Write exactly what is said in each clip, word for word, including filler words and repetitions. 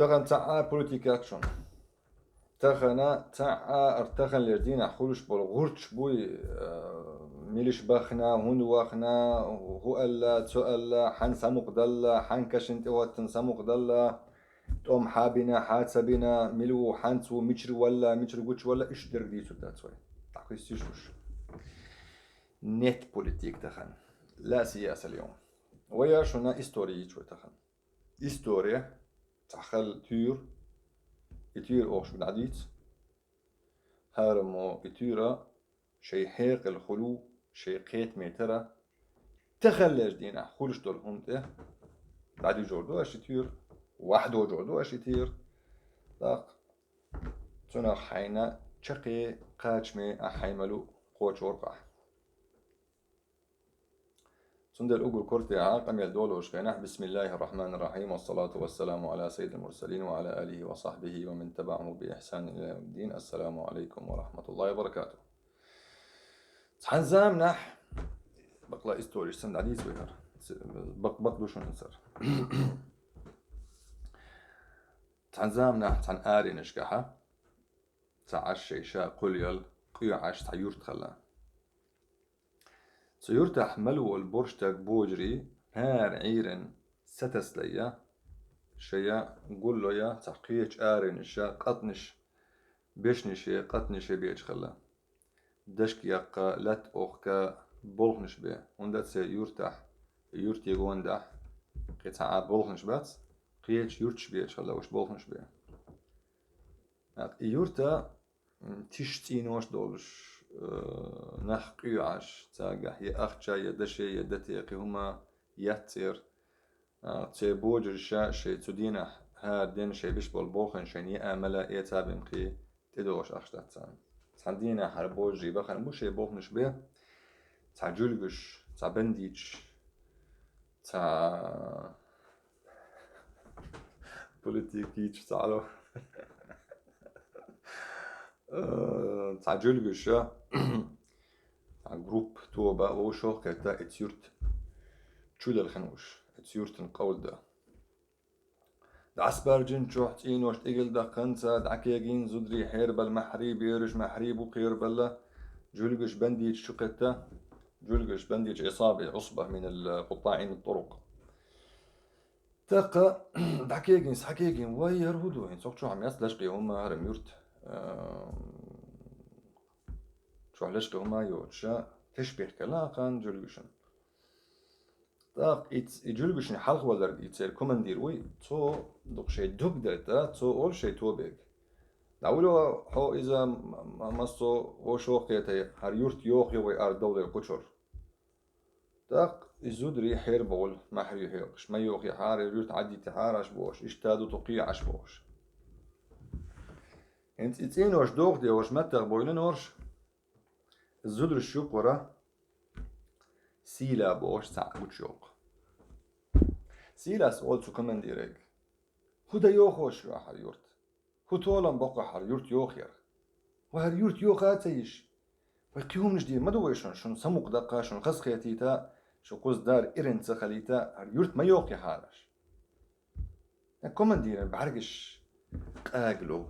Тахан цхьа а политика яц шун. Тахан цхьа а ар таханлер дийнахь хуьлуш болу гӀурташ буй, э, милаш бахна, хӀунда вахна, хӀу аьлла, цу аьлла, хьан самукъадалла, хьан кашин тӀе хӀоттана самукъадалла, тӀом хьа бина, хьа ца бина, мила ву, хьанца ву, мичара валла, мичара гучавалла, иштта дерг дийцур дац вай. ДӀакхуьссийша уьш. Нет политик тахан. لا سياسة اليوم. Вай шуна истори йийцу вай тахан. Истори, цхьа хала туьйра, и туьйра оха шуна дӀадийца. ХӀараммо и туьйра шайн хьекъал хуьлу, шайн кхетаме тара, таханлерчу дийнахь хуьлуш долу хӀума тӀе дӀадуьжур ду аша и туьйра, вахьдожур ду аша и туьйра. ТӀаккха цунах хьайна чаккхе кхачаме ахь хьайн ма луъу кхочу гӀоркъахь. Цундела уггар кортехьа къамел долуш хенахь, بسم الله الرحمن الرحيم، والصلاة والسلام على سيد المرسلين وعلى آله وصحبه ومن تبعه بإحسان إلى يوم الدين. السلام عليكم ورحمة الله وبركاته. Цхьана заманахь, бакъла историш санна дӀадийца вай хӀара. Ц-, бакъ-бакъ ду шуна цара. Цхьана заманахь цхьана аренашкахьа, ца Ӏаш шайн ша кхуьлъял, къоьӀаш цхьа юрт хилла. Цу юьртахь мел волу божарий, хӀара Ӏийран сатасалайя, шайя гуллойя, цхьа кхечу аренаш, къатӀанаш, бешнаш, къатӀанаш бечу хилла. Дашка яккха, латта охка, болханаш бе, хӀунда аьлча юьртахь, юьртан гондахь, кхин цхьа а болханаш бац, кхечу юьрташ бечу хилла уьш болханаш бе. ТӀаккха и юьрта, м, тиша цӀенош долуш, э, нах къоьӀаш, цаьргахь я ахча, я даше, я дате кхин хӀума яц церан. А, церан божараша шайн цу дийнахь хӀара ден шайн беш болу болхана шайна еа мала, эца бен кхин тӀедогӀуш ахча дац царна. Цхьана дийнахь хӀара божарий бахана бу шайн болханаш бе, цхьа жуьлгаш, цхьа бандиташ, цхьа политикича цхьа ло. Э, цхьа жуьлгаша, цхьа группа тоба вовшах а кхетта, и цу юьрта чу лелхина уьш, и цу юьртан къовлада. ДӀасабаьржина чохь цӀенош тӀегил даккханца, дӀакегийна зударий хьерабала маьхьарий, бераш маьхьарий бу кхерабала, жуьлгаш бандиташ чу кхетта, жуьлгаш бандиташ عصابة، عصبة من ال-، قطاعين الطرق. ТӀаккха дӀакегийна, схьакегийна, вай, хӀара хӀун ду? ХӀинца хӀокху чохь мел яц лачкъа хӀума, хӀара-м юрт, а, чохь лачкъа хӀума йоцуша, тешнабехкала кхана жуьлгашна. ТӀаккха и ц-, и жуьлгашна хьалхаваларг и церан командир вуй, цо дукха шайн дог дарта, цо олу шайн тобега: «ДӀавуьло хьо иза м-, м-, массо вовшах а кхетта, хӀара юрт йохайо вай ардовлар кхучура». ТӀаккха и зударий хьерабовлу маьхьарий хьоькхуш, ма йохайхьара, юрт Ӏадитахьара аш бохуш, иштта ду тхо кхехьаш бохуш. ХӀинца и цӀенош дохадехуш меттах бовлина уьш, зударша юккъера Сийла бохуш цхьаъ гучуйоккху. Сийлас олу цу командирга: «ХӀун дан йохош ю ахь хӀара юрт? ХӀун толам боккху ахь хӀара юрт йохаярх? Вай хӀара юрт йоха а ца йиш? Вай кхин хӀуманаш дийр ма ду вай шуна, шуна самукъадаккха, шуна хазахетийта, шу кхуза дара иран ца хилийта, хӀара юрт ма йохайхьара аш». Командиран бӀаьргаш къагалу.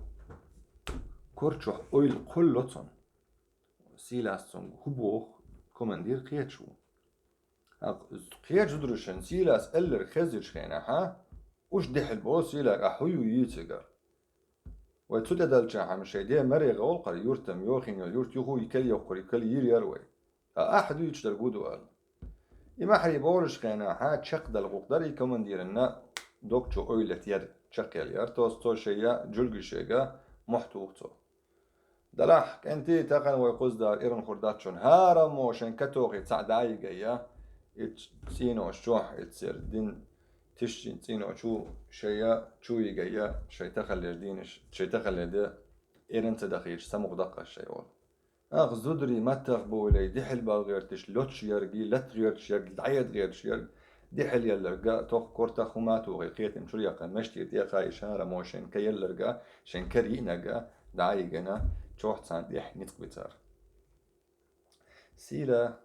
Кор чохь ойла кхоллало цунна. Сийлас цуьнга хӀун боху командир кхеташ ву. ТӀаккха кхечу зударшна Сийлас аьлларг хезначу хенахьа, уьш дуьхьал боху Сийлага: «Ахь хӀун ю йийцигара? Вай цу тӀе даьллачохь-м шайн ден маре гӀовлакхара юрт-м йохийна йолу юрт юха а кхел йоккхура, кхел йийр яра вай. Ткъа ахь дуьйцуш дерг хӀун ду?» — аьлла. И маьхьарий бовлучу хенахьа чекхдала гӀуллакх дара и командирна, дог чу ойла летаяр, чекхъяла яр, тос цо шайга, жуьлгашега мохь туху цо. Делахь, кӀентий, тахана вай кхуза дара иран хӀур дац шуна, хӀараммо шайн катохий цхьаъ дӀайигайя, и цӀенош чохь, и церан дин тишчин цӀенош чу шайга чуйигайя, шайн таханлера дийнаш, шайн таханлера де иран ца дахийча, самукъадаккха аш шайн олу. Ах, зударий маттах бовлий, дуьхьал бала гӀерташ, лоцуш ерг, латта гӀерташ ерг, дӀаэда гӀерташ ерг, дуьхьал елларга, тоху кортах хӀума а тухий, кхетам чуьра яьккхина, мешти тӀе а кхайша, хӀараммо шайн ка елларга, шайн кара йиънарга дӀа а йигина, чохь царна тӀехь ницкъ бицара. Сийла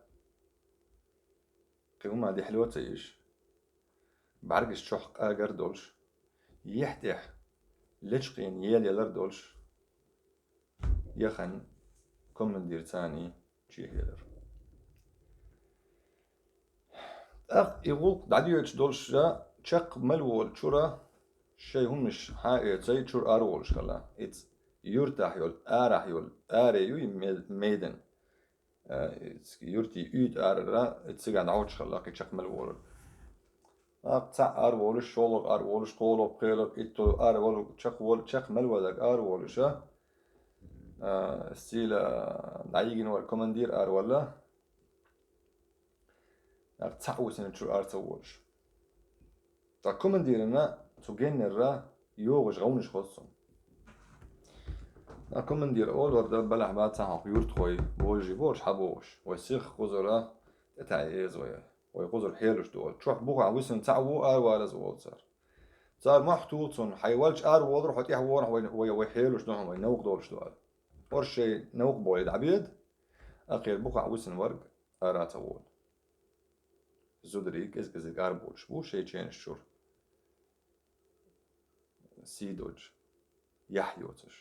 кхин хӀума дуьхьало ца йиш, бӀаьргаш чохь къагар долуш, юьхь тӀехь лечкъийна елаялар долуш, яхана командир царний чехьелар. ТӀаккха и гӀуллакх дӀадоьдуш долуш, чекх мел волу чура шайн хӀуманаш хьаэцай чура ара волуш хилла. Иза юьртахь йолу, арахь йолу, аре ю и ме-, майдан. Э, юьртий уьйтӀа арара, цигахь дӀахьочуш хилла, кхин чекх мел волура. ТӀаккха цхьаъ ара волуш, шолгӀа ара волуш, кхоалгӀа, пхоьалгӀа, итталгӀа ара волу, чекх волу, чекх мел вадаг ара волуша, а, сийла дӀайигина вара командир ара валла. ТӀаккха цхьаъ висина чура ара ца волуш. Ткъа командирана цу геннара йогӀуш гӀовнаш хоза цунна. Ткъа командира олура дара, балахь бац хьо, хӀокху юьртахой божий борш хьан бохуш. Вай сиха кхузара тӀетаьӀе еза вай. Вай кхузара хьелуш ду олу. Чохь бухахь висина цхьаъ ву, ара валаза волу цара. Цара мохь туху цунна, хьайн валча ара волура, хьо тӀехь ворахь вай, вай, вай хьелуш ду хьуна, вай новкъа долуш ду ала. Оршай новкъа болий дӀабеда, акхера бухахь висина варг ара ца волу. Зударий кӀез-кӀезиг ара болуш бу шайн ченаш чура. Сий доцуш, яхь йоцуш,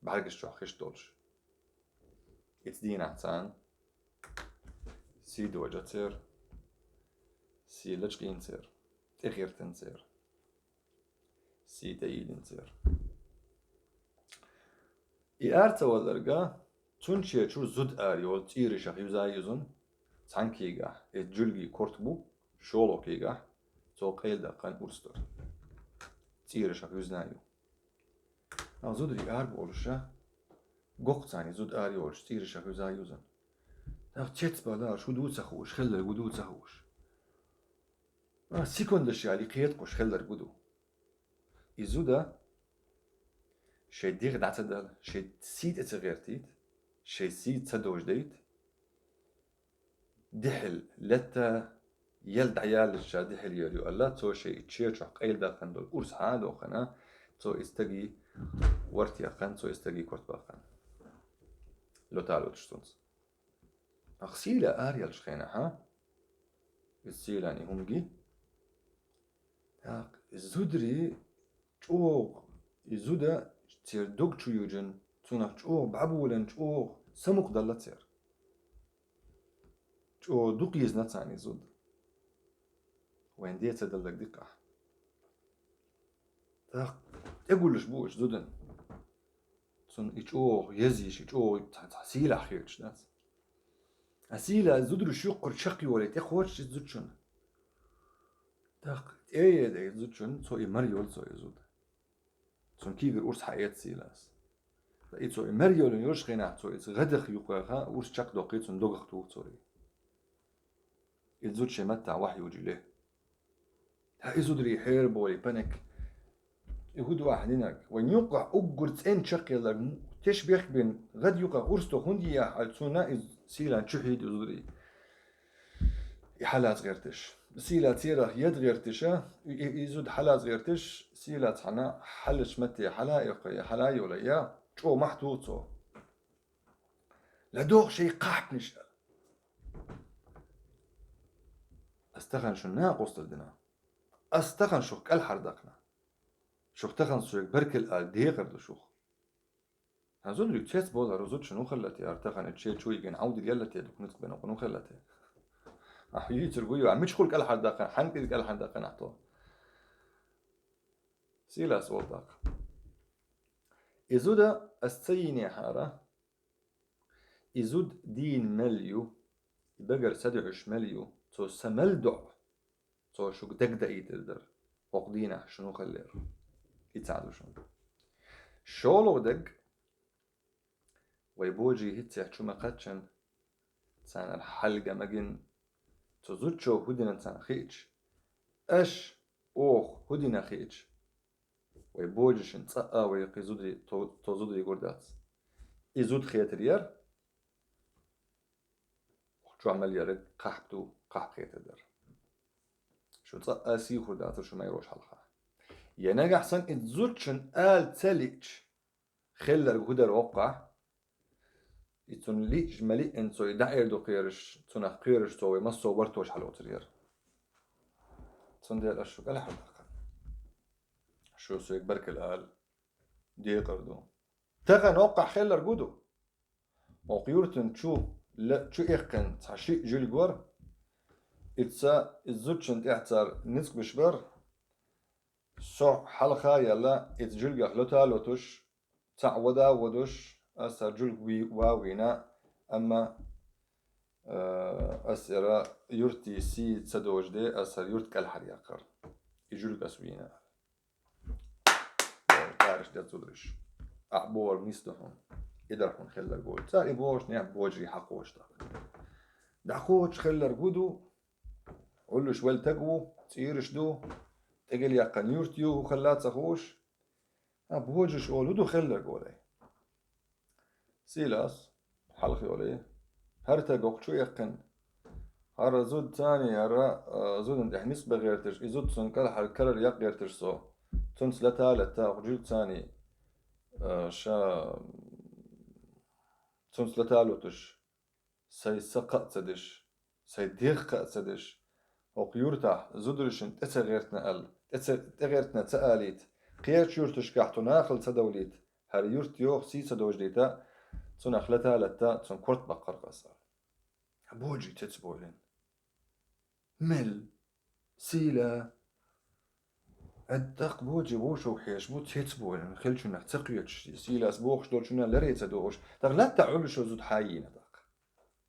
бӀаьргаш чохь хиш долуш. Ица дийнахь царна сий дожа церан, сий лачкъийна церан, тӀехиртина церан, сий тӀеийдина церан. И ара ца валларга, цунна шен чуьра зуда ара йолу цӀийрашах юза юзун, цхьаьна кийгахь, иза жуьлгий корта бу, шолгӀа кийгахь, цо къайладаккхана урс дара. ЦӀийрашах юзна ю. Нах зударий ара болуша, гохцани зуда ара йолуш, цӀийрашах юза юзун. Нах цецбала, шу ду ца хууш, хилларг ду ца хууш. А, секундаш яли кхетакъуш хилларг ду. И зуда шайн дегӀ дӀа ца дала, шайн сий тӀе ца гӀертийта, шайн сий ца дождайта, дехьал летта, ел дӀаяллача дехьал йолу ю аьлла, цо шайн и чечохь къайладаккхана долу урс хьан а доккхана, цо и стаги ворт яхкана, цо и стаги корта баккхана. Лота лоцуш цунца. Ах сийла ара ялчу хенахьа, иза сийлани хӀумги, тӀаккха зударий чӀогӀа, и зуда церан дог чу юьжина, цунах чӀогӀа бӀаболан, чӀогӀа самукъадалла церан. ЧӀогӀа дукха езна царна и зуда. Вайн де ца даллаг диккъахь. ТӀаккха тӀегуллуш бу уьш зудана. Цунна и чӀогӀа езйиш, и чӀогӀа цхьа, цхьа сийлахь хеташ дац. А сийла зударий шуьйкхура чекхйолий, тӀекхочуш иза зудчунна. ТӀаккха тӀееда иза зудчунна, цо и мар йолу цо и зуда. Цунна кийгара урс хьаэца сийлас. И цо и мар йолун йолуш хенахь, цо иза гӀадах юкъаха, урс чекхдоккхий, цунна догах туху цо и. Иза зуда шен маттахь вахьюджи ле. Хьа и зударий хьера болий, панек. И хӀу ду ахь динарг? Вайн юккъахь уггар цӀена чекхъялларг, теш бехк бина, гӀад юкъахь урс тоху хӀунда йийхьа хьал цунна, и сийлан чу хьийда и зударий. И хьалаца гӀерташ. Сийла церах яд гӀерташа, и, и, и зуда хьалаца гӀерташ, сийла цхьана хьаллачу матте хьала а йоккху, я хьала а йола, я чӀо махь туху цо. ЛадогӀа шайн кхахьпанаш. Ас тахана шуна накъостал дина. Ас тахана шух кӀелхьардакхна. Шух тахана соьга баркалла ала декхар ду шух. Хьан зударий цец болар, зудчун ухалла те, ара тахана че чуйген Ӏавдил ялла те, дукха ницкъ бен ухалла те. Ахь йийцар гуй, а мичхул кӀелхьардакхна, хьан кӀиз кӀелхьардакхна ахь то. Сийлас волу тӀаккха. И зуда ас ца йийнехьара, и зуда дийна мел ю, и дагара са дуьхьуш мел ю, цо са мел доӀу, цо шуьга дагдаийтар дара, хӀокху дийнахь шуна хиллера. И цхьа ду шуна. ШолгӀа дагга, вай божий хӀинццехь чу ма кхаччан, царна хьалга магин, цу зудчо хӀу дина царна хиъча, аш, оха хӀу дина хиъча, вай божишин цӀа а вай кхин зударий, то, то зударий гур дац. И зуда хетар яр, чохь мел яраг кхахьп ду, кхахьп хетар дара. Шу цӀа а сийхур дацар шу майрош хьалха. Я нагахь сан и зудчун ала ца лиъча, хелларг хӀу дара воккхахь? И цунна лиъча ма лиъна цо и дӀаэр ду кхераш, цунах кхераш цо вай массо а вартош хьалоцар яра. Цундела аш шу кӀелхьардаккхана. Шу соьга баркалла ала. декъар ду. Тахан хӀокхахь хилларг хӀун ду? ХӀокху юртан чу, ла-, чу эккхина цхьа шиъ жуьлг вара. Иза, иза зудчун тӀехь цара ницкъ беш бара. Со хьалха а елла, иза жуьлгех лота а лотуш, цхьаъ вада а водуш, аса жуьлг вий-, ва а вийна, амма, э, аса яра юртан сий ца дожаде, аса юрт кӀелхьаръяьккхира. И жуьлг аса вийна. Бохуш дерг зударша. Ахь бохург нийса ду хьуна. И дара хьуна хилларг олий. Цара и бохучу нехан божарий хьакхочуш дара. ДӀакхочуш хилларг хӀун ду? Ӏуьллуш ваьлла стаг ву, цӀийраш ду, тӀегӀан яьккхина юрт ю, хӀун хилла а ца хууш. А, божарша олу, хӀун ду хилларг олий. Силас, хьалха йолий. ХӀара стаг хӀокху чу эккхина. ХӀара зуда царний, хӀара, а, зудна тӀехь ницкъ бан гӀерташ, и зуда цунна кӀелхьара карара яккха гӀерташ со. Цунца лата а латта, хӀокху жуьлг царний, а, ша, цунца лата а лотуш, сайн са кхаъ ца деш, сайн дегӀ кхаъ ца деш, хӀокху юртахь зударшна тӀе ца гӀертина аьлла, тӀе ца, тӀе гӀертина ца алийта, кхечу юьрташкахь цу нахала ца довлийта, хӀара юрт йоху сий ца дожадийта, цунах лата а латта, цунна корта баккхара аса. Божарий цецбойлина. Мел? Сила? Ӏад тӀаккха божарий вовшах хьеш бу, цецбойлина, хиллачунах ца кхеташ, Силас бохуш долчунна ларе ца дохуш, тӀаккха латта Ӏуьллуш зуда хьан йийна тӀаккха?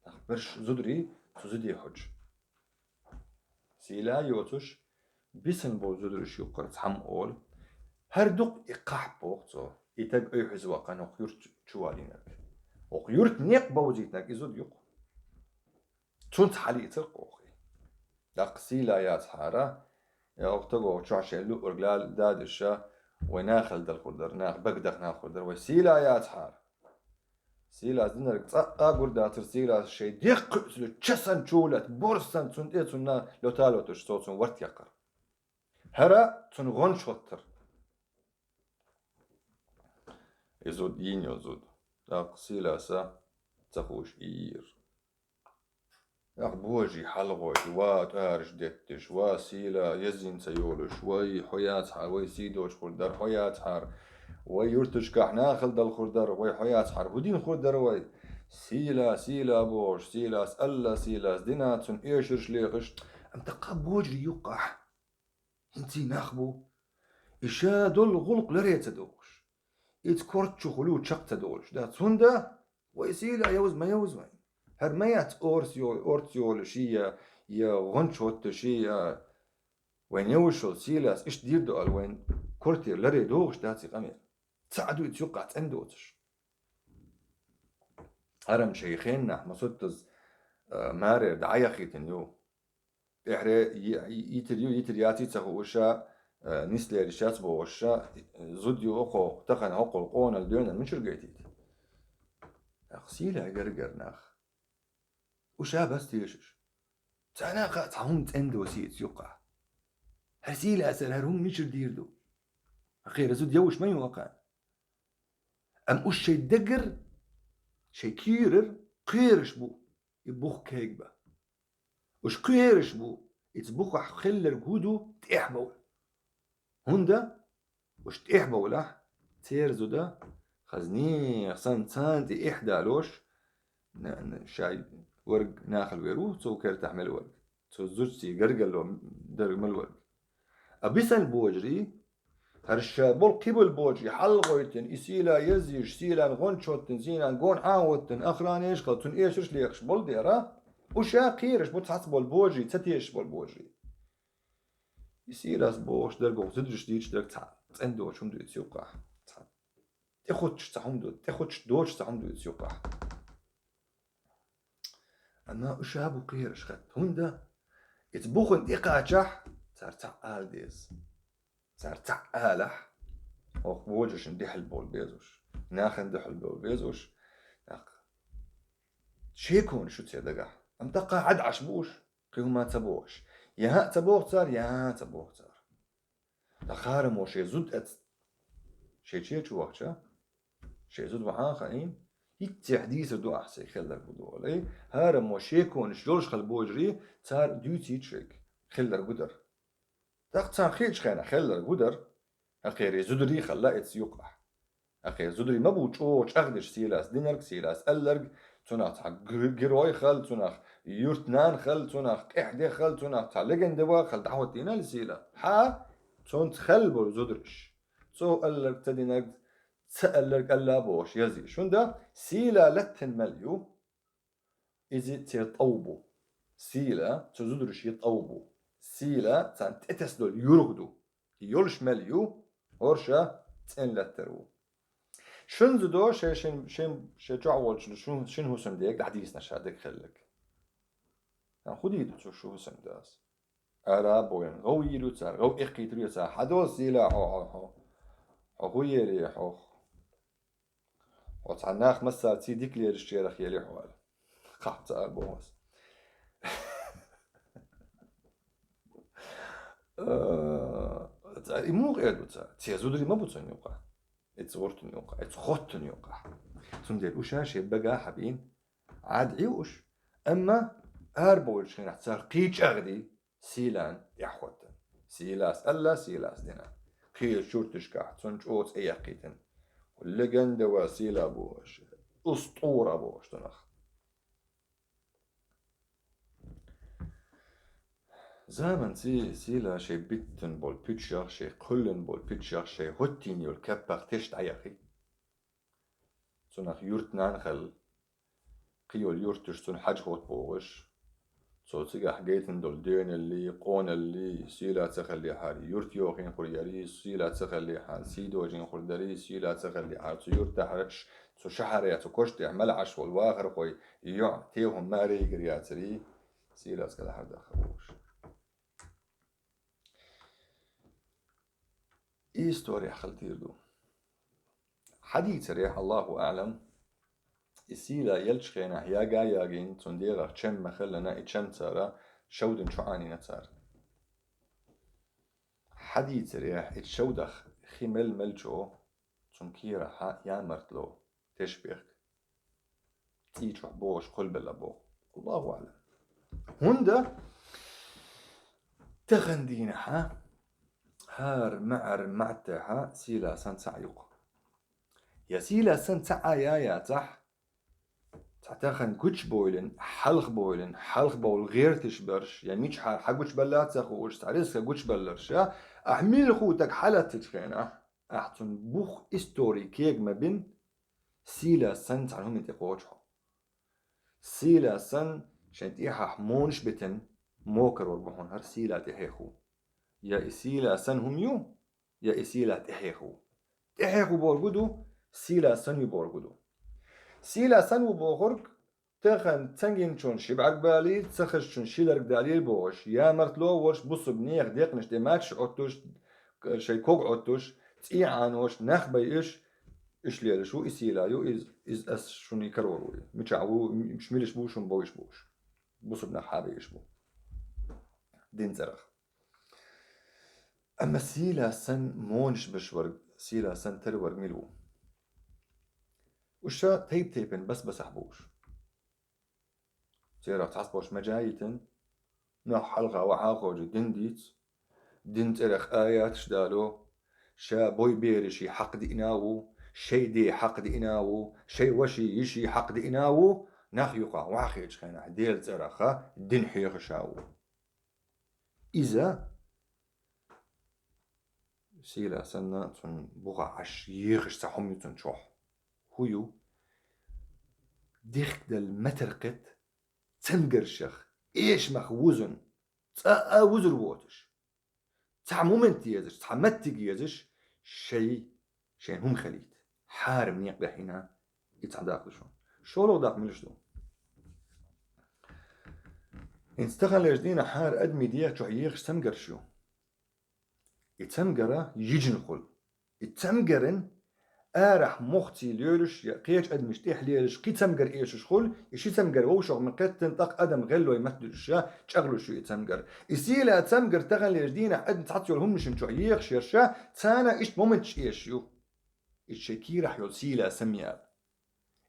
ТӀаккха берш зударий цу зуде хьожуш. Сила йоцуш, бисина болу зударша юккъара цхьамма олу: «ХӀара ду-кх и кхахьпа», — боху цо, — «и стаг ойхьаза ваккхана хӀокху юрт чу валийнарг. ХӀокху юрт некъ бовзийтинарг и зуда ю-кх». Цунца хьалийцира-кх оха и. ТӀаккха Сила яцахьара, я оха стага чохь шайн луъург лала дадиша, вай нахала далхур дара, нах бага даха нахур дара, вай Сила яцахьара. Силас динарг цкъа а гур дацара, Силас шайн дегӀ кхуьуцлуш, ча санна чу лаьтта, борз санна цунна тӀе цунна лота а лотуш, цо цунна ворт яккхара. ХӀара цунна гӀонча хӀоттара. И зуда, йийна йолу зуда. ТӀаккха Силаса ца хууш и йийра. Ах, божарий хьалагӀойту, ва тӀараш детташ, ва Сила езйина ца йолуш, вай, хьо яцахьара, вай сий доцуш хир дара, хьо яцахьара, вай юьрташкахь нахала далхур дара, вай, хьо яцахьара, хӀун дина хир дара вай? Сила, Сила бохуш, Силас алла, Силас дина, цунна эшарш лекхаш, амма тӀаккха божарий юккъахь хӀинца нах бу, и ша долу гӀуллакх ларе ца дохуш, иза корта чу хуьлу чекх ца долуш дац. ХӀунда? Вай Сила йовза ма йовза вайн. ХӀара ма яц орца йо-, орца йолуш я, я гӀонча хӀоттуш я, вайн йовзаш йолу Силас иштта дийр ду аьлла, вайн кортера ларе дохуш дац и къамел. Цхьаъ ду иза юккъахь цӀена доцуш. ХӀара-м шайн хеннахь масуьттаза, а, марера дӀаяхийтина ю. ТӀаьхьаре йи-, йитар ю, йитар яций ца хууша, а, нислераш яц бохуша, зуда ю оха, тахана хӀокхул къонал доьнан мичара гайтийта? Ах, Сила гергара нах. Уьш а бац тешаш. Царна а хаьа цхьа хӀума цӀена доций иза юккъахь. ХӀара Силасара хӀара хӀума мичара дийр ду? Хьан кхера зуда йовш ма ю акхана. Амма уьш шайн дагара, шайн кийрара кхоьруш бу и бух кегабан. Уьш кхоьруш бу, иза бухахь хилларг хӀун ду тӀехь бовла. ХӀунда? Уьш тӀехь бовлахь, церан зуда, хаза нехан санна царна тӀе эхь далош, на-, на-, шайн верг нахала вер ву, цу кертахь мел верг, цу зудчий гаргало дерг мел верг. А бисина божарий, хӀара ша болу кхиболу божарий хьалагӀойтина, и Сила езйийш, Силан гӀонча хӀоттина, Силан гонахьа хӀоттина, охранеш а хилла, цунна эшарш лекхаш болу дера, уьш а кхоьруш бу цхьацца болу божарий, ца тешаш болу божарий. И Силас бохуш дерг, оха зударша дийцуш дерг цхьа цӀена доцуш хӀума ду иза юккъахь. Цхьа тӀехуттуш цхьа хӀума ду, тӀехуттуш доцуш цхьа хӀума ду иза юккъахь. Амма уьш а бу кхоьруш хатта. ХӀунда? Иза бухана тӀекхачахь, цара цхьаъ ала деза. Цара цхьаъ алахь, оха вожаршна дуьхьал бовла беза уьш. Нахана дуьхьал бовла беза уьш. ТӀаккха шеконаш ю церан дагахь. Амма тӀаккха хьада Ӏаш бу уьш, кхин хӀума ца бохуш. Я хӀаъ ца боху цара, я хӀаъ ца боху цара. Ткъа хӀараммо шен зуда эцна шен чу вахча, шен зуда вахьа а хаийна, хӀинццехь дийцар ду ахь сайн хилларг хӀун ду олий, хӀараммо шеконаш йолуш хилла божарий, цара дуьйцийта шайга хилларг хӀун дара. ТӀаккха царна хиъчу хенахь хилларг хӀун дара, хьан кхерий зударий а хилла иза юккъахь. Ахе зударий ма бу чӀо чӀагӀдеш Силас динарг, Силас алларг, цунах цхьа г-, герой хал, цунах юрт нан хал, цунах тӀехь де хал, цунах цхьа легенда ва хал дӀахӀоттийнал Сила. Хьа, цунца хал бо зудариш. Цо алларг ца динарг, ца алларг алла бохуш язйиш. ХӀунда Сила латтан мел ю, иза церан тӀов бу. Сила цу зудариш я тӀов бу. Сила царна тӀетесдолу юргӀ ду. И йолуш мел ю, хӀорша цӀен латтар ву. Шун зудо шен, шен, шен, шен чохь волчу шун, шин хӀусамдега дӀадийцина ша дегахь хилларг. Хан хӀун дийр ду цу шун хӀусамдас? Ара а бовлина, гӀов йийр ю цара, гӀов эккхийтар ю цара. Хьадо Сила хьо, хьо, хьо. Хьо хӀун ери хьох? Хьо цхьа нах массара ций дика лелаш черах ели хьо аьлла. Кхаъ ца а боху ас. Э, ца, и муха эр ду ца? Церан зударий ма бу цунна юкъа. И цу гӀуртан юкъа, и цу хоттан юкъа. Цундела уьш а шен бага хьабийна, Ӏад Ӏи уьш. Амма арабовлучу хенахь цара кхин чӀагӀдий, Силан тӀаьхьахӀоттан. Силас алла, Силас дина. Кхечу чурташкахь цунна чӀогӀа цӀе яьккхийтина. Легенда ва Сила бохуш, устура бохуш цунах. Заманций Сила шайн биттина болу пуьчах, шайн кхоьллина болу пуьчах, шайн хӀоттийна йолу кеппах теш дӀаяхи. Цунах юрт нан хала, кхин йолу юрташ цунна хьажа хӀотта бохуш, цо цигахь гайтина долу денал а, къонал а, Сила ца хиллехьара, юрт йохийна хур яра, Сила ца хиллехьара, сий дожийна хур дара, Сила ца хиллехьара, цу юртахь, цу шахьарехь, цу кошан тӀехь мел Ӏаш волу вахархой, йоӀ, тӀе хӀума маре йигар яцара, Силас кӀелхьардаккха бохуш. И история хила дийр ду. Хьадийцарехь, Аллаху аӀлам, и Сила еллачу хенахь яга а ягийна, цунна дегӀах чам ма хиллина, и чам цара шовдана чу Ӏанийна цара. Хьадийцарехь, и шовдах хи мел-мелчо цунна кийрахь ямартло тешбехк цӀий чохь бохуш кхолбелла боху. Аллаху аӀлам. ХӀунда тахана дийнахьа хӀара маьӀар маьӀтехьа Силасан цхьаъ юкъа. Я Силасан цхьаъ а я яцахь, цхьа тахана гучубойлина, хьалхабойлина, хьалхабовла гӀерташ берш, я мичахьара хьагучубелла а ца хууш, цхьа ризкъа гучубелларш, я, ахь мила хӀуттаг хьалаттачу хенахь, ахь цунна бух истори кега ма бина, Силасан цхьана хӀуманна тӀе кхочу хьо. Силасан шайн тӀехьахь монаш битина мокарор бу хьуна хӀара Сила тӀехьех ву. Я и Силасан хӀума ю, я и Сила тӀехьех ву. ТӀехьех ву бохург ду, Силасан ю бохург ду. Силасан ву бохург, тахана цангинчун ши бӀаьрг балийла, ца хазачун ши ларг далийла бохуш, ямартло а волуш бусург нехан декъанаш тӀе мачаш Ӏоттуш, шайн ког Ӏоттуш, цӀий Ӏанош, нах байуш, уьш лелаш ву, и Сила ю, иза, иза ас шуна карор ву. Мичахь ву, уьш милаш бу, шуна бовуш бу уьш. Бусург нах хьабийуш бу. Дин цӀарах. Амма Силасан монаш беш верг, Силасан тера верг мила ву? Уьш тайп-тайпана бас-басахь бу уьш. Церах цхьацца болуш маьждиг йитина, нах хьалха вахьа а хожий дин дийца, дин цӀарах аяташ дало, ша бой бераший хьакъ диъна а ву, шайн ден хьакъ диъна а ву, шайн ваший йиший хьакъ диъна а ву, нах юкъахь вахьа хетачу хенахь Делан цӀарах дин хьоьхуш а ву. Иза Сила санна, цунна бухахь Ӏаш ехаш цхьа хӀума ю цунна чохь. ХӀун ю? Дихкдала матар кхетта, цамгаршах, эшамах вузун, цкъа а вузур воцуш. Цхьа момент езаш, цхьа маттиг езаш, шай, шайн хӀума хилийта. Хьарам некъ баьхьина, и цхьа дакъа ду шуна. ШолгӀа дакъа милаш ду? ХӀинца таханлерчу дийнахь хӀара адамийн дегӀа чохь ехаш цамгарш ю. И цамгар йижина хуьлу. И цамгаран арахь мохций лоьлуш я кхечу адамашна тӀехь лелаш кхин цамгар эшаш хуьлу, и ши цамгар вовшах ма-кхеттина, тӀаккха адам гӀеллой матдуьтуш я чӀагӀлуш ю и цамгар. И сийла цамгар таханлерчу дийнахь адам цхьацца йолу хӀуманашна чохь ехаш ерш, царна иштта моменташ эшаш ю. Иза шайн кийрахь йолу сийла самаяла.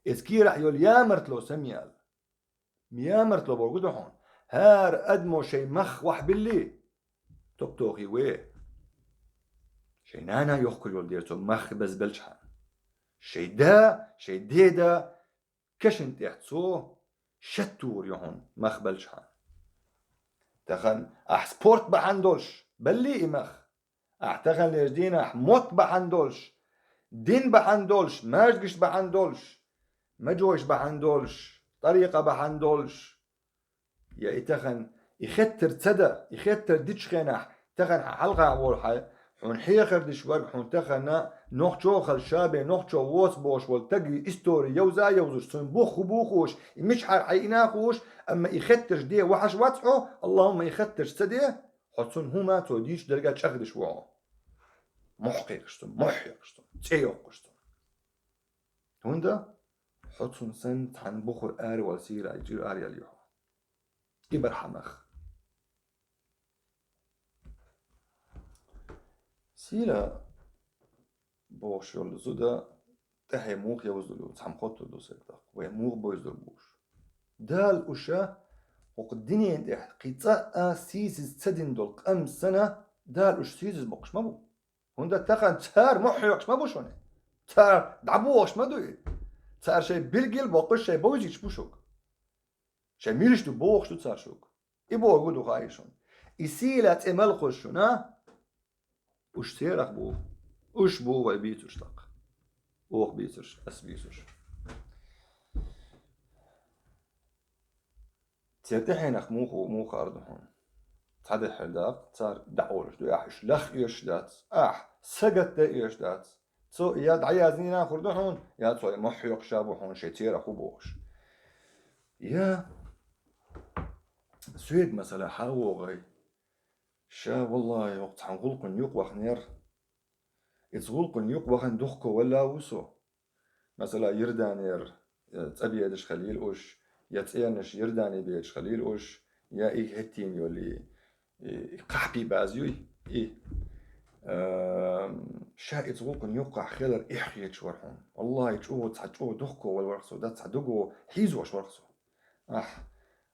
Иза кийрахь йолу ямартло самаяла. Ямартло бохург ду хьуна. ХӀара адамо шайн мах вахьбилли, топ-тохий ве. Шайн нана йохкур йолу дера цо мах безбелчхьана. Шай да, шай деда кашин тӀехь цо шеттур ю хьуна, мах балчхьан. Тахан ахь спорт бахьана долуш, балли и мах. Ахь тахан леш дийнахь мотт бахьана долуш, дин бахьана долуш, мажгиш бахьана долуш, маджойш бахьана долуш, тӀарикъа бахьана долуш, я и тахан, и хеттар ца дан, и хеттар дичхенахь, тахан хьан хьалха волу хьай, хьуна хьехар диш варг хьуна тахана, нохчо хала шабе, нохчо воц бохуш волу таги истори йовза а йовзуш, цуьнан бух хӀу бухуш, и мичхьара хьайина а хууш, амма и хеттарш де вахьаш вац хьо, Аллахумма и хеттарш ца де, хьо цунна хӀума цо дийчу дерга чӀагӀдеш ву хьо. Мохь кхайкхаш цунна, мохь хьекхаш цунна, цӀе йоккхуш цунна. ХӀунда? Хьо цунна санна цхьана бухур аравала сийрай чӀир араял ю хьо. И бархьа мах. Сийла бохуш йолу зуда тӀаьхье муха йовзалур ю, цхьамма хоттур ду сайга тӀаккха, вай муха бовзалур бу уьш. Дала уьш хӀокху динен тӀехь кхин цкъа а сийсаз ца дина долу къам санна, Дала уьш сийсаз боккхуш ма бу. ХӀунда тахана цара мохь хьоькхуш ма бу шуна. Цара дӀабохуш ма ду и. Цара шайн билггал боккхуш, шайн бовзийташ бу шуьга. Шайн милаш ду бохуш ду цара шуьга. И бохург ду хаий шуна. И сийла цӀе мел кхуьссу шуна, уьш церах бу. Уьш бу вай бийцурш тӀаккха. Оха бийцурш, ас бийцурш. Церан тӀаьхьенах муха, муха ар ду хьуна? Цхьа де хьаьрда даккха, цара дӀаолуш ду, ахь уьш лаха оьшуш дац, ахь сагатдан оьшуш дац. Цо я дӀаяздина хир ду хьуна, я цо и мохь хьоькхуш а бу хьуна, шайн церах ву бохуш. Я соьга, масала, хьан вогӀий? Ша, валлахӀи, хӀокху цхьана гӀуллакхана юкъа ваханера. Иза гӀуллакхана юкъа вахана духко валла а ву со. Масала, Йорданера, э, цӀа бедаш хилийла уьш, я цӀенаш Йордане бедаш хилийла уьш, я и хӀеттийна йолу и, и, и кхахьпи база юй, и. Эм, ша иза гӀуллакхана юккъахь хилар эхь хеташ вара хьуна. ВаллахӀи, чӀогӀа цхьа чӀогӀа духко вала вара со, дан цхьа дуго хьийзош вара со. Ахь,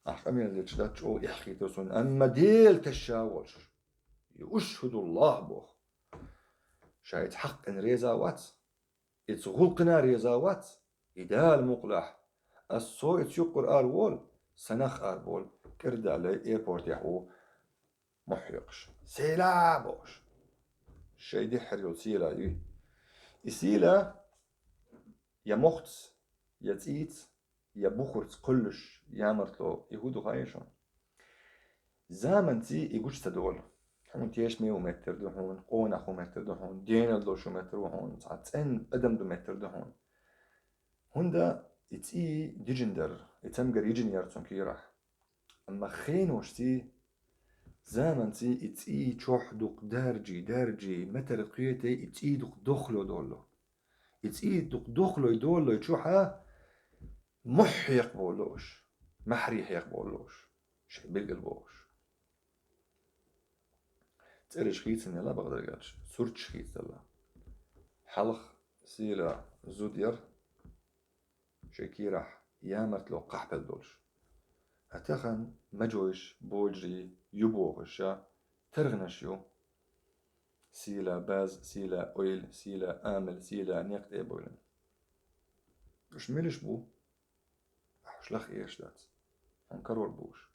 ахь къамел дечу дан чӀогӀа эхь хийтира суна, амма Дела тешна волуш. И уьш хӀу ду лахь боху. Ша иза хьакъ къина реза вац. Иза гӀуллакхана реза вац, и Дала мукъалахь. Ас со иза юккъара ара волу, сан нах ара болу, кӀира даллай аэропортехь ву мохь хьоькхуш. Сийла бохуш. Шайн дехьара йолу сийла юй. И сийла я мохца, я цӀийца, я бухурца кхуьллуш, ямартло, и хӀу ду хаий шуна? Заманций и гучу ца долу. Хьуна тешаме ву меттар ду хьуна, къонах ву меттар ду хьуна, денал долуш ву меттар ву хьуна, цхьа цӀена адам ду меттар ду хьуна. ХӀунда и цӀий дижина дара, и цамгар йижина яра цунна кийрахь. Амма хеношций, заманций и цӀий чохь дукха даржий, даржий, метар кхетий, и цӀий дукха дохло долло. И цӀий дукха дохлой доллой чохьа мохь хьекха болу уьш, маьхьарий хьекха болу уьш, шайн билггал бохуш. ЦӀераш хийцина яла бакъдерг аьлча, сурташ хийцадала. Хьалха сийла зуда яра, шайн кийрахь ямартло кхахьпел долуш. А тахана маджойш, боджарий ю бохуш ша, таргӀанаш ю. Сийла баз, сийла ойла, сийла амал, сийла некъ тӀе а бойлина. Уьш милаш бу? Ахь уьш лаха еш дац. Хьуна карор бу уьш.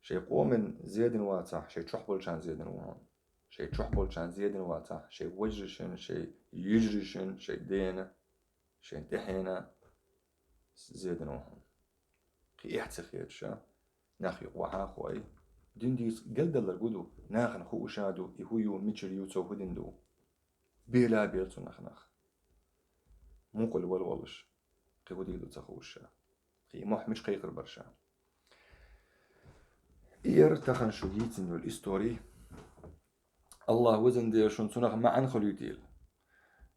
Шайн къоман зедина вацахь, шайн чохь болчарна зедина ву хьуна. Шайн чохь болчарна зедина вацахь, шайн вежаршна, шайн йижаршна, шайн дена, шайн тӀаьхьена зедина ву хьуна. Кхин эхь ца хеташ, нах юкъа вахьа а хой. Дин дийца гелдалларг хӀу ду, нахана хууш а ду, и хӀу ю, мичара ю, цо хӀу дина ду. Бела а бела цу нахах. Мукъал вала волуш, кхин хӀу дийр ду ца хууш ша. Кхин и мохь мича кхайкхар бара ша. И яра тахана шу йийцина йолу истори. Аллах везан Дела шуна цунах маьӀна хуьлуьйтийла.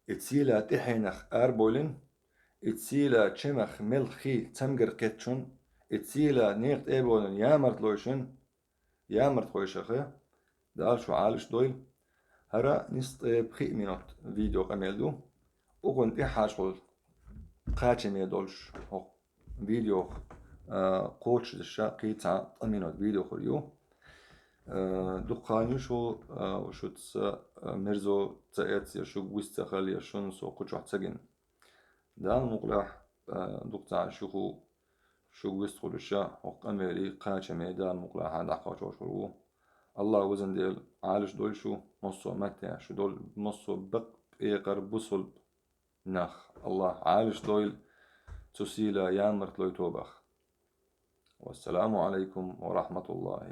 И цийла тӀаьхьенах арабойлина, и цийла чемах мел хи цамгар кхетчун, и цийла некъа тӀе а болун ямартлойшун, ямартхойшаха, Дала шу Ӏалаш дойла. ХӀара нисса тӀе пхиъ минот видео къамел ду. Укхунна тӀехьашхула кхачаме долуш хӀокху видеох, а, кхочушдаша кхин цхьа ткъа минот видео хур ю. Э, дукха хан ю шу, э, шуца, э, мерзо ца эц, я шуга вист ца хила, я шун со кху чохь ца гина. Дала мукъалахь, э, дукха цхьа шу ху, шуга вист хуьлуша, хӀокху къамелий кхачаме Дала мукъалахь дӀакхачош хир ву. Аллах везан Дела Ӏалаш дойла шу, массо а матте шу долу, массо а бакъ пекъар бусулб нах. Аллах Ӏалаш дойла, цу сийла ямартлой тобах. Вассаламу алайкум ва рахматуллахи